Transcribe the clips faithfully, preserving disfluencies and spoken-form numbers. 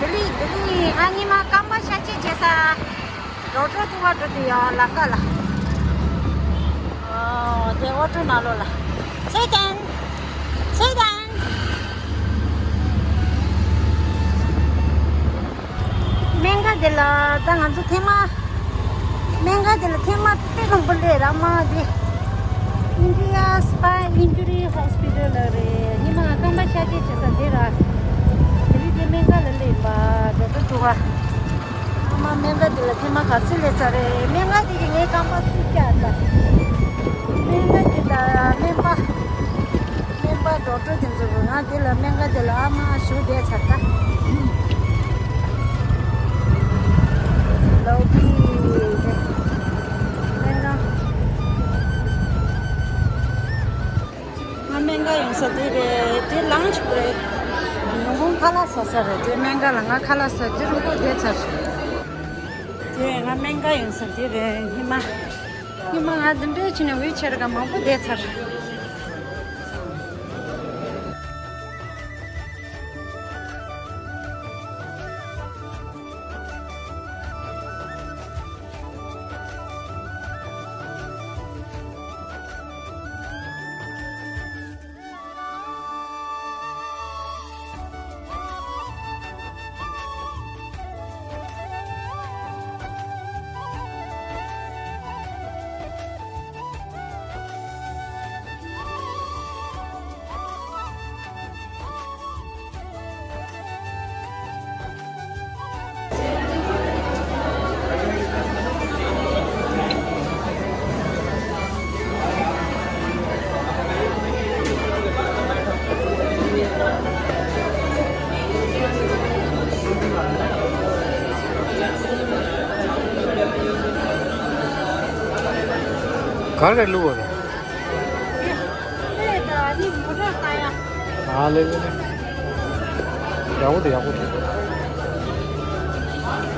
ལྡི་ལི། ལྡི་ལི། ང་ཉི་མ་རྐང་པ་ཤ་ཆད་བྱེད་ས། རོགས་ཏོ་ཐུག་པ་འགྲོ་དུས་ཡང་ལམ་ཁ་ལ། ཨོ་དེ་ཨོ་ཊོ་ནང་ལོགས་ལ། ཚེ་དང་། ཚེ་དང་། སྨན་ཁང་དེ་ལ་ད་ང་ཚོ་ཐེངས་མ། སྨན་ཁང་དེ་ལ་ཐེངས་མ་དཔེ་མང་པོ་སླེབས་ར་མ་དེ། India Spine Injury Hospital ལ་རེད། ཉི་མ་རྐང་པ་ཤ་ཆད་བྱེད་ས་དེ་ར། དེ་རིང་དེ་སྨན་ཁང་ལ་སླེབས་པ་རོགས་ཏོ་ཐུག་པ། ཨ་མ་སྨན་ཁང་དེ་ལ་ཐེངས་མ་ག་ཚོད་སླེབས་ཚར་རེད། སྨན་ཁང་དེ་གི་ངའི་རྐང་པ་སུ་བཀྱག་ད། སྨན་ཁང་དེ་དང་སྨན་པ། སྨན་པ་རྡོག་ཊོ་དེ་ཚོ་གི་ང་དེ་ལ་སྨན་ཁང་དེ་ལ་ཨ་མ་ཞུ་བསྡད་ཚར་ད། ལོ་དེ་དེ་སྨན་ཁང་། ང་སྨན་ཁང་ཡོང་ས་དེ་རེད། དེ་ལངས་ཆོག་རེད། ཉིན་གུང་ཁ་ལག་ཟ་ས་རེད། དེ་སྨན་ཁང་ལ་ང་ཁ་ལག་ཟ་རྒྱུ་རིང་པོ་བསྡད་ཚར། དེ་ང་སྨན་ཁང་ཡོང་ས་དེ་རེད། ཉི་མ། ཉི་མ་ང་འདི་འདྲའི་ཕྱིན་ནས་ཝིལ་ཆེར་ག་མང་པོ་བསྡད་ཚར། ག་རེ་བླུགས་པ་རེད། ཨ་ལེ་ལེ་ལེ། ཡག་པོ་འདུག་ཡག་པོ་འདུག་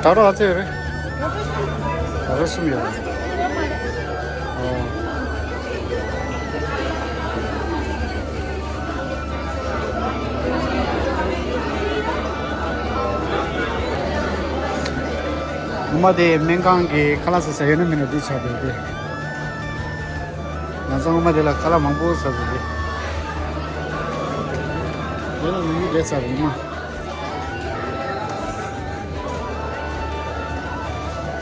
ད་རོགས་ཨ་ཙི་ཡོད་རེད། ད་རོགས་གསུམ་ཡོད་རེད། ཨོ། ངོ་མ་དེ་སྨན་ཁང་གི་ཁ་ལག་ཟ་ས་ཡོད་ན་མིན་ན་འདི་ཆགས་བསྡད་དེ། ང་ཚོ་སྔོན་མ་དེ་ལ་ཁ་ལག་མང་པོ་ཟ་ཟེར་ཏེ། དེ་ལ་མི་འདུག་བསྡད་ཚར་རེད་མ།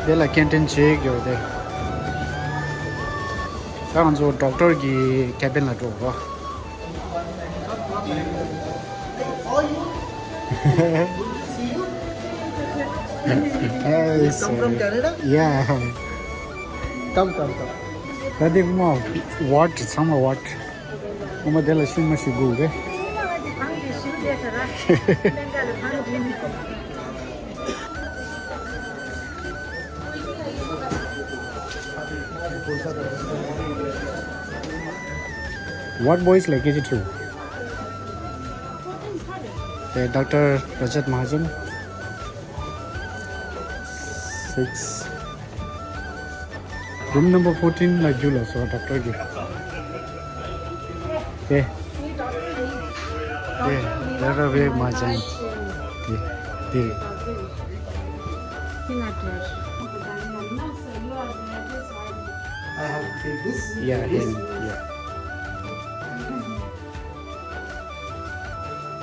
དེ་ལ་ཀེན་ཊིན་བྱེད་དགོས་ཏེ། ད་ང་ཚོ་ཌོག་ཊར་གི་ཁེ་བིན་ལ་འགྲོ་དགོས། How are you? Good to see you. Hey, you come from Canada? Yeah. Come, come, come. ད་དེ་ངོ་མ་ཝརཌ་ཚང་མ་ཝརཌ། ངོ་མ་དེ་ལ་ཤུལ་མ་ཞིག་དགོས་རེད། What boys like K G two? The Doctor Rajat Mahajan. Six. Room number fourteen ལ་རྒྱུགས་ལ་སོ་ཌོག་ཊར་གྱིས། དེ། དེ་ཌོག་ཊར་བེ་མ་ཅན། དེ། དེ་རེད། I have to take this. Yeah, this. Him, yeah.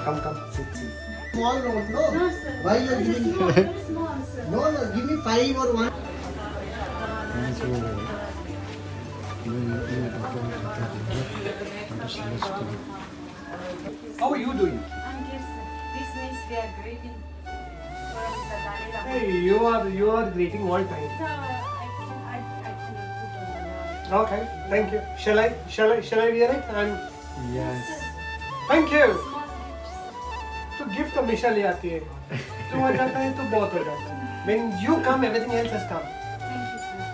Come, come, sit, sit. Small note, no? No, sir. Why you are giving? Small, very small, sir. No, no, give me five or one. How are you doing? I'm good, sir. This means we are greeting from the Dalai Lama. Hey, you are, you are greeting all time. No, I can, I, I cannot put on the Okay, thank you. Shall I, shall I, shall I wear it? And Yes. Thank you. तो गिफ्ट हमेशा ले आती है। तू आ जाता है तो बहुत हो जाता है। When you come, everything else has come.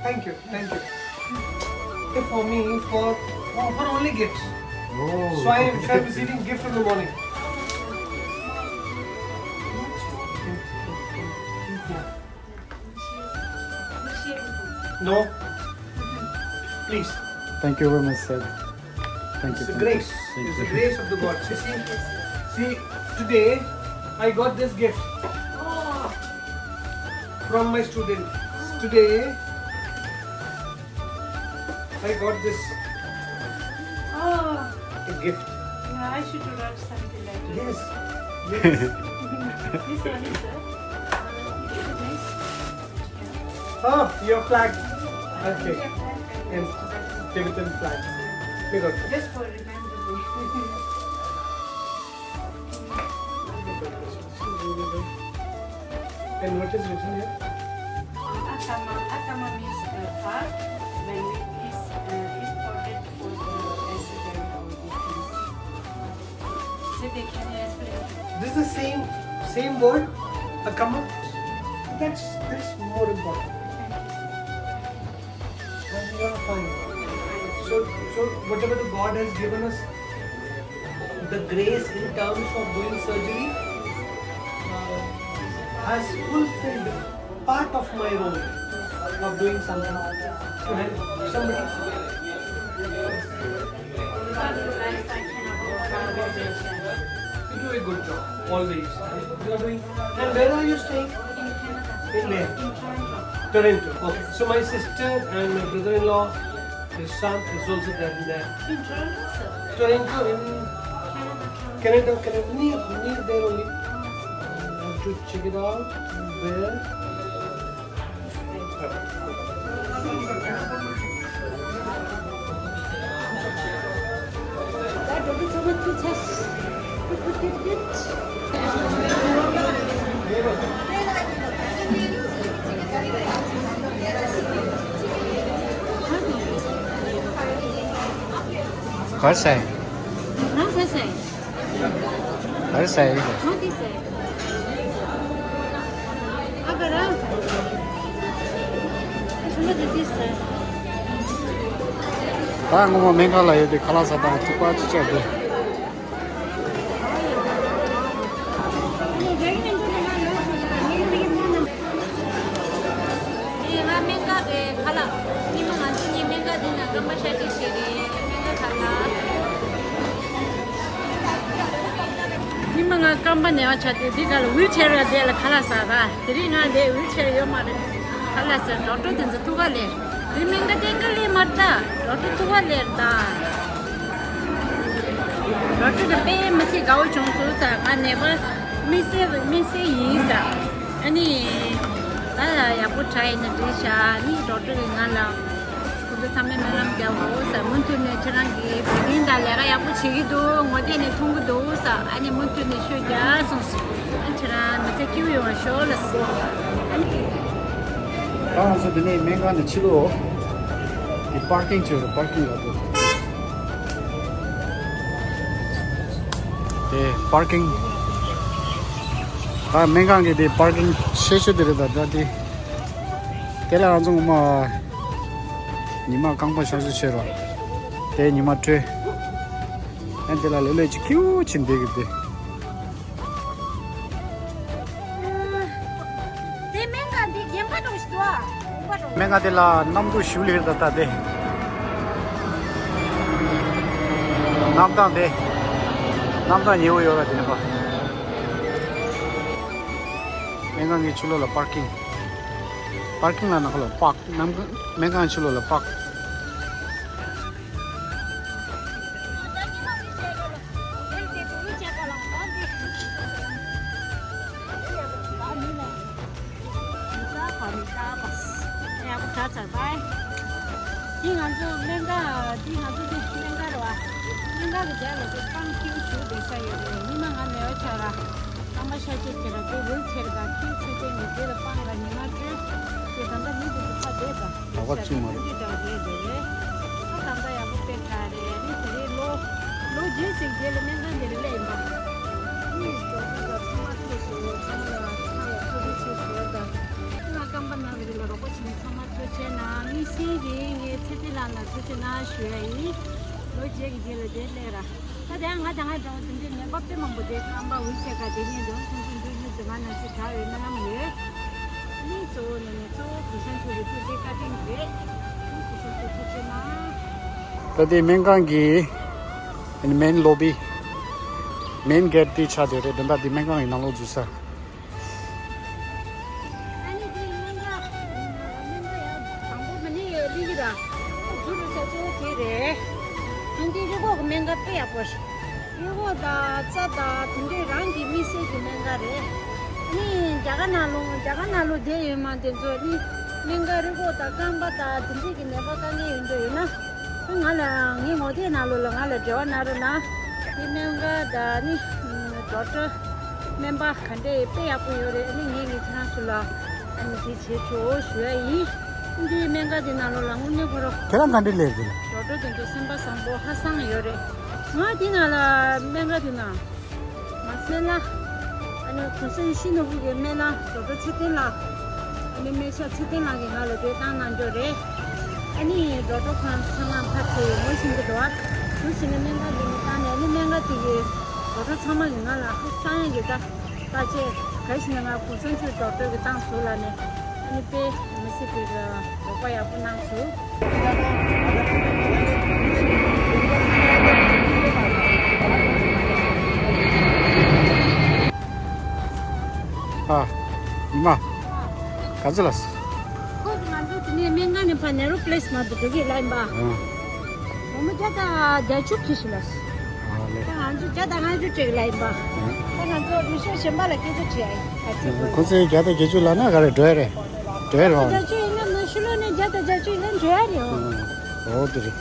Thank you, thank you. If for me, for, for only gifts. Oh. So I am, so I am receiving gift from the morning. No. Please. Thank you very much, sir. Thank you. It's a grace. It's the grace of the God. See, see, see, today I got this gift. From my student. Today, I got this Oh, a gift. Yeah, I should do that something like this. Yes. Yes. This one is uh, nice. Oh, your flag. Okay. And Tibetan flag. Here you go. Just for remembering. And what is written here? Akama, akama means uh, heart. When it is uh, is folded for the accident or the things. So they can explain. This is the same same word, akama. That's that's more important. When you are fine. So so whatever the God has given us, the grace in terms of doing surgery uh, has fulfilled part of my role of doing something to help somebody. You do a good job, always. You are doing. And where are you staying? In where? Toronto. Okay. So my sister and my brother-in-law, his son is also there in there. In Toronto, sir? Toronto in Canada, Toronto. Canada, Canada, near, near there only. I have to check it out. Where? གར་སའི། Huh? What's that? གར་སའི། What is that? Agara. What is this? ད་སྔོན་མ་སྨན་ཁང་ལ་ཡོད་པའི་ཁ་ལག་ཟ་སྟངས་ཐིགས་པ་ཅི་བྱ་དགོས། ངའི་སྨན་ཁང་གི་ཁ་ལག་ཉི་མ་ང་ཚོ་ངའི་སྨན་ཁང་འདི་ན་རྐང་པ་ཤ་སྟག་བྱས་རེད། སྨན་ཁང་ཁ་ལག་ཉི་མ་ང་རྐང་པ་ན་བ་ཆགས་ཏེ་འདི་ག་ལ་ཝིལ་ཆེར་ལ་བསྡད་ལ་ཁ་ལག་ཟ་ག་དེ་རིང་ང་འདི་ཝིལ་ཆེར་ཡོད་མ་རེད། ཁ་ལག་ཟ་ཌོག་ཊར་དེ་ཚོ་ཐུག་ག་ལེ། དེ་སྨན་ཁང་བསྟན་ག་ལེ་མ་ད་ཌོག་ཊར་ཐུག་ག་ལེ་ད། ཌོག་ཊར་དེ་དཔེ་མི་སྲིད་དགའ་བོ་བྱུང་སོང་ཟ། ང་ནད་པ་དམིགས་བསལ་དམིགས་བསལ་ཡིན་ཟ། ཨ་ནི། ད་ཡག་པོ་དྲག་ཡིན་ན་འགྲིག་ཤག་ཨ་ནི་ཌོག་ཊར་གི་ང་ལ། ཁོང་ཚོ་ཚང་མས་སྨོན་ལམ་རྒྱག་དགོས་ཟ། མུ་མཐུད་ནས་ཁྱེད་རང་གིས་བོད་དིན་དང་ལས་ཀ་ཡག་པོ་བྱེད་ཀྱི་འདུག་ངོ་དེ་ནས་མཐོང་གི་འདུག་ཟ། ཨ་ནི་མུ་མཐུད་ནས་ཤུགས་རྒྱག་སོང་ཟ། ཨ་ཁྱེད་རང་མི་ཚེ་སྐྱིད་པོ་ཡོང་བ་ཤོག་ལ་ཟ། ཨ་ནི། ད་ང་ཚོ་འདི་ནས་སྨན་ཁང་ནས་ཕྱི་ལོགས་ཀྱི་པར་ཀིང་བྱས་རེད། པར་ཀིང་ལ་འགྲོ། དེ་པར་ཀིང་། ད་སྨན་ཁང་གི་དེ་པར་ཀིང་ཆེ་ཤོས་དེ་རེད། ད་ད་དེ་དེ་ལ་ང་ཚོ་ངོ་མ་ཉི་མ་རྐང་པ་ཤ་སྟག་བྱས་རོགས། དེ་ཉི་མ་སྤྲོད། ཨ་དེ་ལ་ལོ་ལོས་ཅིག་ཁྱིའུ་ཕྱིན་བསྡད་གི་དེ། དེ་སྨན་ཁང་འདི་རྒན་པ་འདྲ་བོ་ཞིག་འདུག་ཨ། ཁོང་པ་འདྲ་བོ། སྨན་ཁང་དེ་ལ་གནམ་གྲུ་ཞིག་སླེབས་ད་ལྟ་དེ། གནམ་ཐང་དེ། གནམ་ཐང་ཉེ་བོ་ཡོད་ར་དེ་ནས་པ། སྨན་ཁང་གི་ཕྱི་ལོགས་ལ་པར་ཀིང་། པར་ཀིང་ལ་ནག་ལ་པག་གནམ་སྨན་ཁང་ཕྱི་ལོགས་ལ་པག་ཡག་པོ་གྲ་ཚར་བས། འདི་ང་ཚོ་སྨན་ཁང་། འདི་ང་ཚོ་འདི་སྨན་ཁང་རེད་བ། སྨན་ཁང་གི་རྒྱབ་ལ་འདི་ཏང་ཁྱིའུ་ཞིག་བསྡད་ས་ཡོད་རེད། ཉི་མ་ང་ནས་བ་ཆ་ར། རྐང་པ་ཤ་སྐྱེས་ཁྱེད་ར་དེ་ཝིལ་ཆེར་ག་ཁྱིའུ་ཚུད་དེ་ནས་དེ་ལ་སྤང་ག་ཉི་མ་སྤྲོད། དེ་ད་ལྟ་མི་དེ་དེ་ཕ་བསྡད་ད། ལག་པ་བཙུགས་མ་རེད། འདི་དང་དེ་དེ་རེད། ཨ་ད་ལྟ་ཡག་པོ་དཔེ་དྲག་རེད། ཨ་ནི་དེ་རིང་ལོ་ལོ་རྗེས་ཚིག་དེ་ལ་སྨན་ཁང་དེ་རེད་ལས་ཡིན་པ། ཨ་ནི་ཌོག་ཊར་ཚང་མ་ཐུག་སོང་། ཚང་མ་ལ་ཁ་ཡ་ཐུག་རེ་ཆེ་ཞུ་བ་དང་། ང་རྐང་པ་ན་གི་རེད་ལ་རོགས་པ་བྱེད་མཁན་ཚང་མ་ཐུགས་རྗེ་གནང་། དམིགས་བསལ་གྱིས་ངའི་ཚེ་བརྟན་ལགས་ལ་ཐུགས་རྗེ་གནང་ཞུ་ཡ་ཡིན། ལོ་རྗེས་ཀྱི་དེ་ལ་དེ་སླེབས་ར། ད་དེ་ང་དང་ང་འདྲ་བོ་དེ་འདྲའི་ནད་པ་དཔེ་མང་པོ་དེ་རྐང་པ་ཝིལ་ཆེར་ག་དེ་ཉན་འདུག་ཁོང་ཚོ་འདུག་ཡོད་དུ་ང་ནང་བཞིན་དྲག་ཡོད་སྨོན་ལམ་ཡོད། ཨ་ནི་གཙོ་བོ་ནས་ནས་གཙོ་བོ་གུང་སེང་ཚོ་རེ་ཐུགས་རྗེ་བཀའ་དྲིན་རེད། ཨ་ནི་གུང་སེང་ཚོ་ཐུགས་རྗེ་གནང་། ད་དེ་སྨན་ཁང་གི་མེན་ལོ་བི། མེན་གེ་ཊི་དེ་ཆགས་བསྡད་རེད། དོན་དག་དེ་སྨན་ཁང་གི་ནང་ལོགས་འཛུལ་ས། ཨ་ནི་དེ་ ཡིན་གྱི་ར། ཟུར་རུ་ས་གཙོ་བོ་དེ་རེད། ཨ་འདི་རི་གོག་གི་སྨན་ཁང་དཔེ་ཡག་པོ་རེད། རི་གོག་དང་རྩྭ་དང་དེ་འདྲས་རང་གི་དམིགས་བསལ་གྱི་སྨན་ཁང་རེད། ཨ་ནི་རྒྱ་གར་ནང་ལོགས་རྒྱ་གར་ནང་ལོགས་བསྡད་ཡོད་མ་དེ་ཚོ་ནི་སྨན་ཁང་རི་གོག་དང་རྐང་པ་དང་དེ་འདྲས་ཀྱི་ནད་པ་དཀའ་ངལ་ཡོད་འདོད་ཡོད་ན། ང་ལ་ངའི་ངོ་དེབ་ནང་ལོགས་ལ་ང་ལ་འབྲེལ་བ་གནང་རོགས་གནང་། དེ་སྨན་ཁང་དང་ནི་ཌོག་ཊར་སྨན་པ་ག་འདྲས་དཔེ་ཡག་པོ་ཡོད་རེད། ཨ་ནི་ངས་ངས་ཁྱེད་རང་ཚོ་ལ་ཨ་ནི་དེ་བྱེད་ཆོག་ཞུ་ཡ་ཡིན། འདིའི་སྨན་ཁང་དེ་ནང་ལོགས་ལ་དངོས་གནས་ཁོ་རང་ཁྱེད་རང་ག་འདྲས་སླེབས་འདུག་ཌོག་ཊར་དེ་ཚོ་སེམས་པ་བཟང་པོ་ཧ་སང་ཡོད་རེད། ང་དེ་ནང་ལ་སྨན་ཁང་དེ་ནང་མ་སྨན་ལ། ཨ་ནི་གོང་ས་ཡིད་བཞིན་ནོར་བུ་གི་སྨན་བླ་ཌོག་ཊར་ཚེ་བརྟན་ལགས། ཨ་ནི་སྨན་ཞབས་ཚེ་བརྟན་ལགས་ཀྱིས་ང་ལ་དེ་བཏང་གནང་འཇོག་རེད། ཨ་ནི་ཌོག་ཊར་ཁོང་ཚང་མ་ཕར་ཚུར་ངོ་ཤེས་ཀྱི་འདུག་ཨ། ངོ་ཤེས་ནས་སྨན་ཁང་དེ་ནས་བཏང་ནས། ཨ་ནི་སྨན་ཁང་དེ་གི་ཌོག་ཊར་ཚང་མ་གིས་ང་ལ་ཧ་སང་ཡག་གི་ད། ད་ཅེ་ག་ཞིག་ན་ང་གོང་ས་མཆོག་ཌོག་ཊར་གི་བཏང་སོང་ལབ་ནས། ཨ་ནི་དཔེ་མི་སྲིད་པའི་གི་རོགས་པ་ཡག་པོ་གནང་སོང་། ཨ། ཉི་མ། ག་ཚོད་ལ། ཁོ་ང་ཚོ་དེ་ནས་སྨན་ཁང་ནས་ཕར་ནེ་རོ་པི་ལེ་སི་མ་དུ་འགྲོ་གི་ལ་ཡིན་པ། ཨ། སྒོར་མོ་བརྒྱ་དང་བརྒྱད་ཅུ་ཁྲི་ཞིག་ལ། ཨ་ལེ། ད་ང་ཚོ་བརྒྱ་དང་ལྔ་བཅུ་སྤྲད་ལ་ཡིན་པ། ཨ། ད་ང་ཚོ་མི་ཤོག་གཞན་པ་ལ་སྐད་ཆ་དྲིས་ཨ་ཡིན། ད་ཅི་དགོས། ཁོ་ཚོས་བརྒྱ་དང་བརྒྱད་ཅུ་ལབ་ན་ག་རེ་འགྲོ་ཡ་རེད། འགྲོ་ཡ་རེད་བ། བརྒྱད་ཅུ་ཡིན་ན་མི་ཤོག་ལོ་ནས་བརྒྱ་དང་བརྒྱད་ཅུ་ཡིན་ན་འགྲོ་ཡ་རེད། ཨ། འོ་དེ་རེད།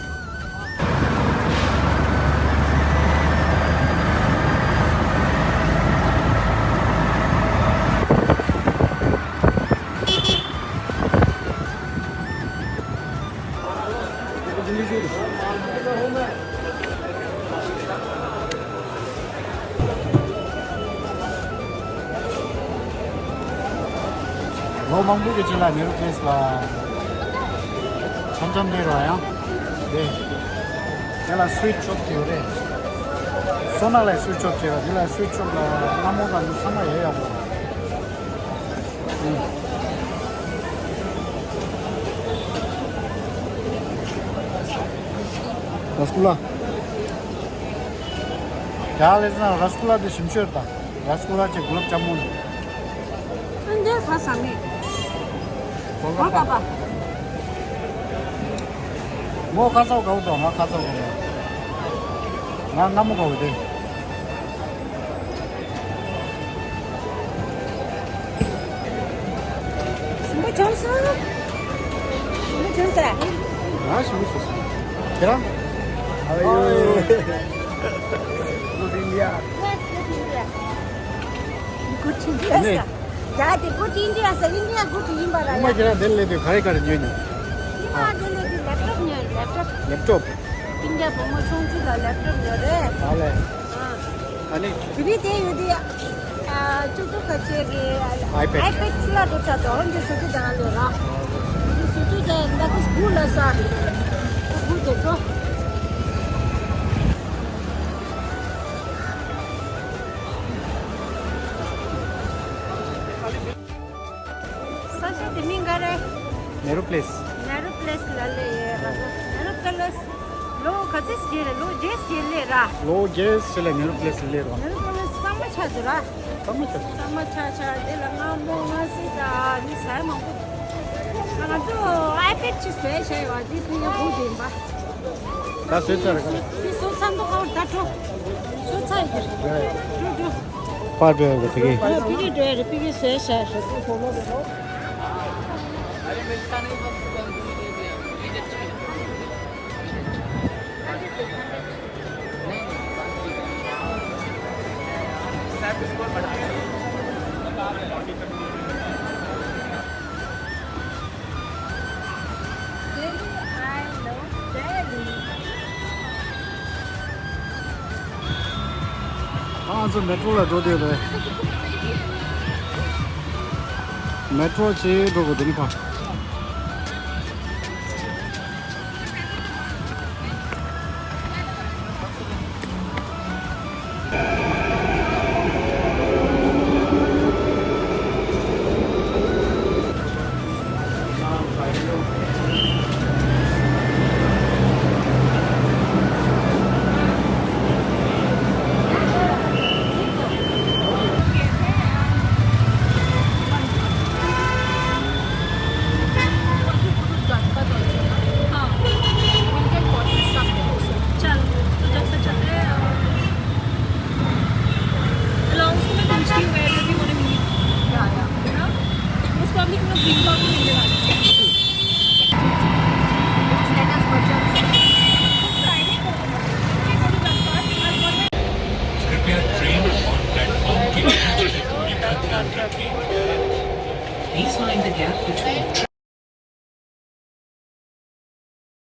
ལོ་མང་པོ་གི་རྗེས་ལ་ནེ་རུ་པི་ལེ་སི་ལ་འཆམ་འཆམ་སླེབས་རོགས་ཡང་། དེ། དེ་ལ་སུའིཊ་ཤོབ་ཡོད་རེད། སོ་ན་ལ་སུའིཊ་ཤོབ་བྱས་པ་དེ་ལ་སུའིཊ་ཤོབ་ལ་མངར་མོ་དང་འདི་ཚང་མ་ཡོད་ཡག་པོ། ར་སྐུ་ལ། རྒྱ་ལས་ན་ར་སྐུ་ལ་དེ་ཞིམ་ཤོས་དང་། ར་སྐུ་ལ་ཅེ་གུ་ལབ་ཇ་མུན། ཨ་འདིར་ཁ་ས་མེད། གོ་ག་པ། མོ་ཁ་སའོ་གའུ་དང་ང་ཁ་སའོ་གའུ། ང་ང་མོ་གའུ་དེ། ཞིམ་པོ་བྱུང་སོང་། ཞིམ་པོ་བྱུང་ས། ང་ཞིམ་པོ་བྱུང་སོང་། ཁྱེད་རང་། ཨ་ཡོ། Good India. Good India. ཡ་དེ་Good India ཟེར། India Good ཡིན་པ་ར་ཡ། ཉི་མ་ཁྱེད་རང་དེར་སླེབས་དུས་ག་རེ་ག་རེ་ཉོས་ནས། ཉི་མ་དེར་སླེབས་དུས་ལེབ་ཊོབ་ཉོས། ལེབ་ཊོབ། ལེབ་ཊོབ། སྤུན་ཀྱག་བུ་མོ་ཆུང་ཆུང་ལ་ལེབ་ཊོབ་ཉོས་རེད། ཨ་ལས། ཨ། ཨ་ནི། དེ་རིང་དེ་ཡོད་དུས། ཨ། ཅུ་ཅུ་ཁ་ཆེ་གི་iPad iPad ཆུ་ལ་འགྲོ་ཆ་དོ་འདི་སུ་ཅུ་དང་ལོ་ར། འདི་སུ་ཅུ་དང་ད་གི་སྒུག་ལ་ས། སྒུག་དེ་འགྲོ། ས་ཆ་དེ་མིང་ག་རེ། ནེ་རུ་པི་ལེ་སི། ནེ་རུ་པི་ལེ་སི་ལ་ལེ་ཡེ་ར་གོ། ནེ་རུ་པི་ལེ་སི། ལོ་ག་ཚོད་རྗེས་ལ། ལོ་བརྒྱད་རྗེས་ལེ་ར། ལོ་བརྒྱད་རྗེས་ལ་ནེ་རུ་པི་ལེ་སི་ལེ་ར། ནེ་རུ་པི་ལེ་སི་གཙང་མ་ཆགས་འདུག་ར། གཙང་མ་ཆགས་འདུག་གཙང་མ་ཆགས་ཆགས་དེ་ལ་མངར་མོ་མངར་སེལ་དང་ནི་ཟ་ཡ་མང་པོ། ང་ཚོ་iPad ཅིག་བཟོས་བྱས་ཡོད་པ་འདི་ཕ་གིར་བུ་དེ་ཡིན་པ། ད་བཟོས་ཚར་ག་རེ། དེ་བཟོ་ཚར་འདུག་ཨོ་ད་འགྲོ། བཟོ་ཚར་ཡོད་རེད། འགྲོ་འགྲོ། པར་འགྲོ་ཡོད་རེད་ཕ་གི། ཨ་ཕ་གི་འགྲོ་ཡོད་རེད། ཕ་གི་བཟོས་བྱས། Delhi, I love Delhi. ང་ཚོ་མེ་ཊྲོ་ལ་འགྲོ་བསྡད་རེད། མེ་ཊྲོ་ཆེ་འགྲོ་དགོས་དེ་ནི་ཕ། कृपया ट्रेन और प्लेटफॉर्म के बीच की दूरी का ध्यान रखें। Please mind the gap between